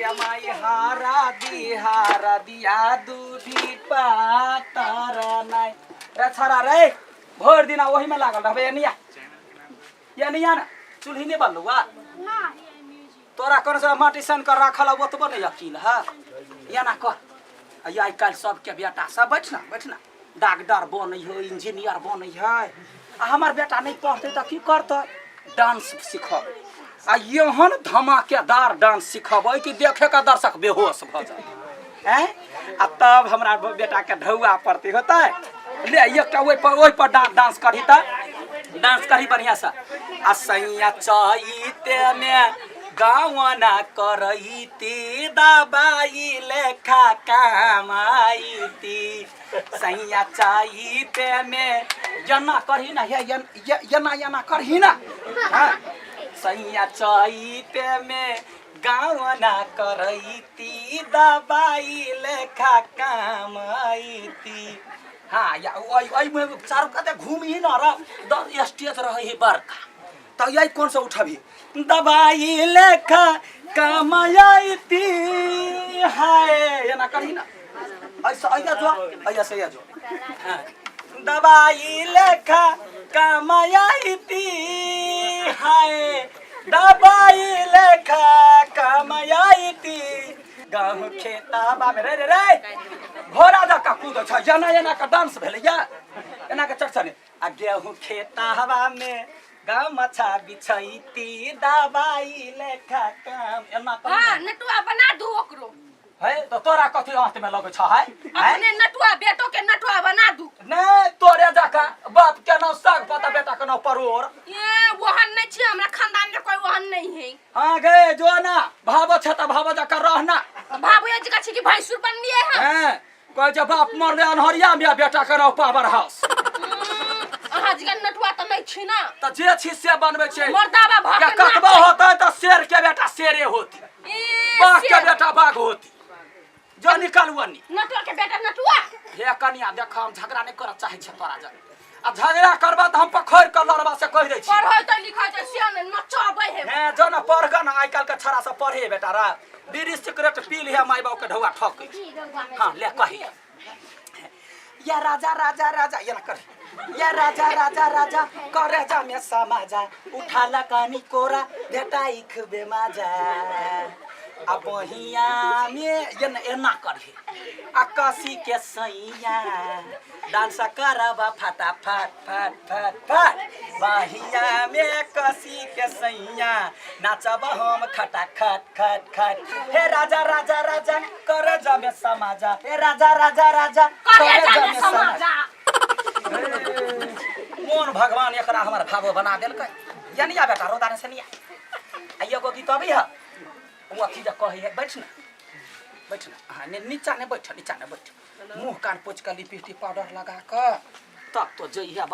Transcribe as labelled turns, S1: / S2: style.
S1: गे माई हारा दी हारा दिया दूधी पातर नै रे छरा रे भरि दिन ओहीमे लागल रहबै एनिया एनिया ने चूल्ही नहि बनलौ आ तोरा कोन से माटी सन कर राखल है ओतबो नहि यकीन है एना कर आ आइ काल्हि सबके बेटा सब बैठ ना बैठ ना डॉक्टर बनै है इंजीनियर बनै है आ हमर बेटा नहि पढ़तै तऽ की करतै डांस सिखबै आ एहन धमाकेदार डांस सिखबै कि देखे के दर्शक बेहोश भऽ जाए आँय आ तब हमरा बेटाके ढौआ पड़तै होतै ले एकटा ओहि पर डांस करही तऽ डांस करही बढ़िआँसँ आ सैया चैते मे गावना करैती दबाई लेखा कमाईती सैया चैते मे एना करही ना हे एना एना करही ना हाँ सैया चैते मे गावना करैती दबाई लेखा कमाईती हाँ या ओइ ओइ में चारू काते घूमही न र द स्टेज रहै है बड़का तऽ यही कौन सा उठबी दबाई लेखा कमाईती हाय एना करही ना ऐसा ऐसा जो ऐसा ऐसा जो हाँ। दबाई लेखा कमाईती हाय दबाई लेखा कमाईती गाँव खेताबा में रे रे रे घोड़ा जका कूद छ एना एना का डांस भेलै या एना के चढ़ आ गेहूँ खेताबा में गमछा बिछैती दबाई लेखा काम एना कर
S2: हाँ नटुआ बना दू ओकरो
S1: है तो तोरा कथी हाथ में लगै छ है हैं?
S2: अपने नटुआ बेटो के नटुआ बना दू
S1: नहीं तोरे जका बाप के नाम साग पता बेटा के नाम परोड़
S2: ये वहन नहीं छियै हमरा खानदान में कोई वहन नहीं है
S1: हाँ गे जो ना भावो छ त भावो जका रहना
S2: भाबू जी का छी कि भैंसुर बनलिए हैं
S1: हैं कहै छै बाप मरले अनहरिया में बेटा के नाम पावर हाउस
S2: अहाँ जी का नटुआ तऽ नहीं छी ना
S1: त जे छी से बनबै छै
S2: मर्दाबा भऽ
S1: या
S2: के
S1: कतबो
S2: नाचै।
S1: होतै त शेर के बेटा शेरे होती
S2: ए,
S1: बाघ के
S2: शेर।
S1: बेटा बाघ होती जो निकालू अन्नी
S2: नटुआ के बेटा नटुआ
S1: हे कनिया देख हम झगड़ा नहीं करऽ चाहै छियै तोरा जन आ झगड़ा करबा तऽ हम पखोरि कऽ लड़बा से कहि दै छी
S2: पढ़ै तऽ लिखै तऽ से ने नचबै है
S1: हे जो ने पढ़ गऽ ने आइ काल्हि के छड़ा सब पढ़े बेटा रा बीड़ी सिगरेट पी लिहे माय बाप के ढौआ ठकै हाँ ले कही या राजा राजा राजा ये ना कर या राजा राजा राजा करे जा में समाजा उठा लकानी कोरा भेटाई खूबे माजा आ बहिया में ये ना एना करही आ कसी के सैया डांस करब फटाफट फट फट फट बहिया में कसी के सैया नाचब हम खटा खट खट खट हे राजा राजा राजा कर जमे समाजा हे राजा राजा राजा
S2: करे जामे समाजा
S1: कोन भगवान एकरा हमर भावो बना देलकै यानी आ बेटा रोदा से नहीं आ एगो गीत अबै है ओ अथी जे कहै है बैठ ना बैठ ना हाँ नीचा ने बैठ नीचा ने बैठ मुँह कान पोछि कऽ लिपस्टिक पाउडर लगा कऽ तब तो जइहे।